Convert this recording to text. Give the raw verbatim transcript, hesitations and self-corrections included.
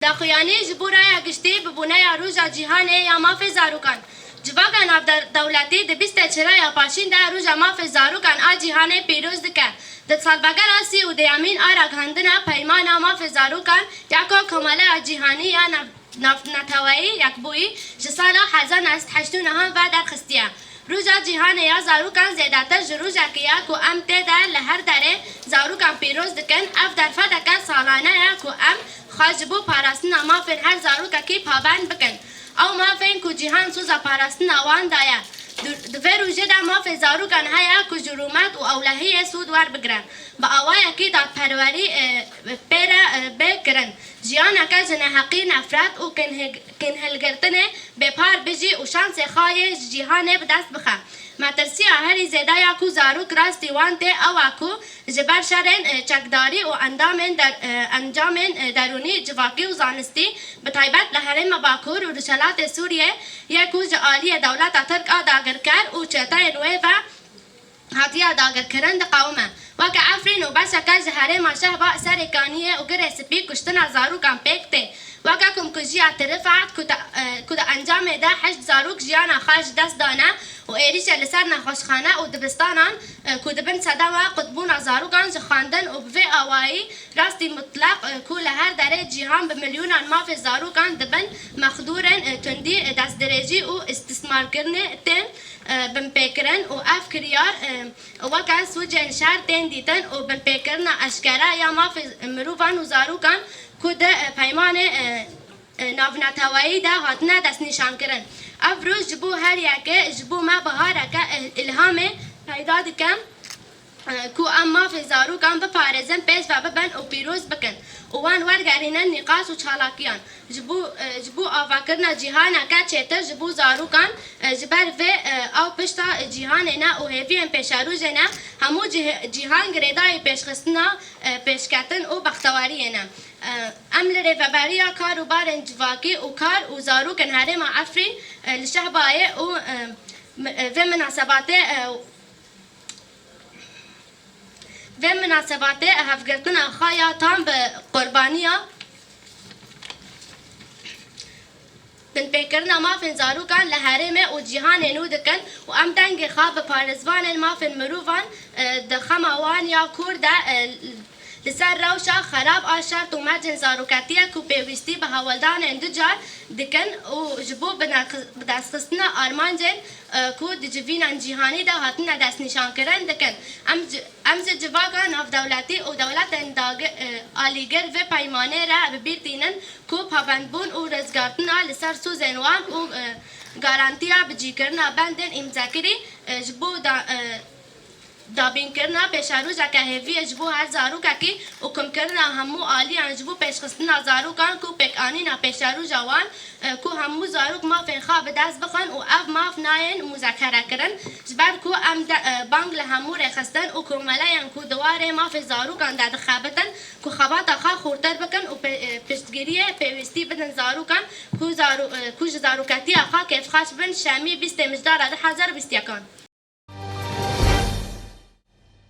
Daxuyanî ji bo raya giştî bi boneya Roja Cîhanê ya Mafê Zarokan. Civaka navdewletî di bîst û çar ya paşîn de Roja Mafê Zarokan a Cîhanê pîroz dike. Di salvegera sî û duyemîn a ragihandina Peymana Mafê Zarokan ya ku Komeleya Cîhanî ya nav-, navneteweyî yekbûyî ji sala hezar neh sed heştê û neh ve derxistiye. Roja Cîhanê ya Zarokan zêdetir ji rojekê ye ku em tê de li her derê zarokan pîroz dikin. Ev derfeteke salane ye ku em xwe ji bo parastina mafên her zarokekî pabend bikin. Ew mafên ku cîhan soza parastina wan daye. Di, di vê rojê de mafê zarokan heye ku ji rûmet û ewlehiyê sûd werbigire. Bi awayekî dadperwerî, e, pê re, e, bê kirin. Jiyaneke ji neheqî, nefret û kênhil-, kênhilgirtinê bêpar bijî û şansê xwe yê ji cîhanê bi dest bixe. Metirsiya herî zêde ya ku zarok rastî wan tê ew e ku ji ber şerên, e, çekdarî û endamên der-, e, encamên, e, derûnî, civakî û zanistî, bi taybet li Herêma Bakur û Rojhilatê Sûriyê yê ku ji aliyê dewleta Tirk a dagirker û çeteyên wê ve hatiye dagirkirin diqewime. Weke Efrîn û beşeke ji herêma Şehba Serê Kaniyê û Girê Spî kuştina zarokan pêk tê. Weke komkujiya Tirifat ku di, e, ku di encamê de heşt zarok jiyana xwe ji dest dane û êrîşê li ser nexweşxane û dibistanan, e, ku di bin sedema qutbûna zarokan ji xwendin û bi vê awayî rastî mutleq, e, ku li her derê cîhan bi milyonan mafê zarokan di bin mexdûrên, e, tundî, e, destdirêjî û îstismarkirinê tên, e, binpêkirin û ev kiryar, e, weke sûcên şer tên dîtin û binpêkirina eşkere ya mafê mirovan û zarokan ku di, e, peymanê, e, e, navneteweyî de hatine destnîşankirin. Ev roj ji bo her yekê, ji bo me bihareke, e, îlhamê peyda dike, e, ku em mafê zarokan biparêzin, pêş ve bibin û pîroz bikin û wan wergerînin nîqaş û çalakiyan. Ji bo, e, ji bo avakirina cîhaneke çêtir ji bo zarokan, e, ji ber vê, e, ew pişta cîhanê ne û hêviyên pêşerojê ne, hemû cih-, cîhan girêdayî pêşxistina, e, pêşketin û bextewariyê ne. E, em li Rêveberiya Kar û Barên Civakî û Kar û Zarokên Herêma Efrîn, e, li Şehbayê û, e, mi-, e, vê minasebatê, e, vê minasebatê hevgirtina xwe ya tam bi qurbaniya binpêkirina mafên zarokan li herêmê û cîhanê nû dikin û em dengê xwe bi parêzvanên mafên mirovan, e, di xema wan ya kûr de, e, li ser rewşa xerab a şert û mercên zaroketiyê ku pêwîstî bi hewldanên ducar dikin û ji bo binex-, bidestxistina armancên, e, ku di civînên cîhanî de hatine destnîşankirin dikin. Em ci-, em ji civaka navdewletî û dewletên dagi-, e, alîgir vê peymanê re bi bîr tînin ku pabendbûn û rizgartina li ser sozên wan û, e, garantiya bicîkirina bendên îmzekirî, e, ji bo da-, e, dabînkirina pêşerojeke hêviyê ji bo her zarokekî û komkirina hemû aliyan ji bo pêşxistina zarokan ku pêkanîna pêşeroja wan, e, ku hemû zarok mafên xwe bi dest bixin û ev maf nayên muzekerekirin, ji ber ku em de, e, bang li hemû rêxistin û komeleyên ku di warê mafê zarokan de dixebitin, ku xebata xwe xurtir bikin û pê-, e, piştgiriyê pêwîstî bidin zarokan ku zaro-, e, ku ji zaroketiya xwe kêfxweş bin, şemî bîstê Mijdara du hezar bîst yekan.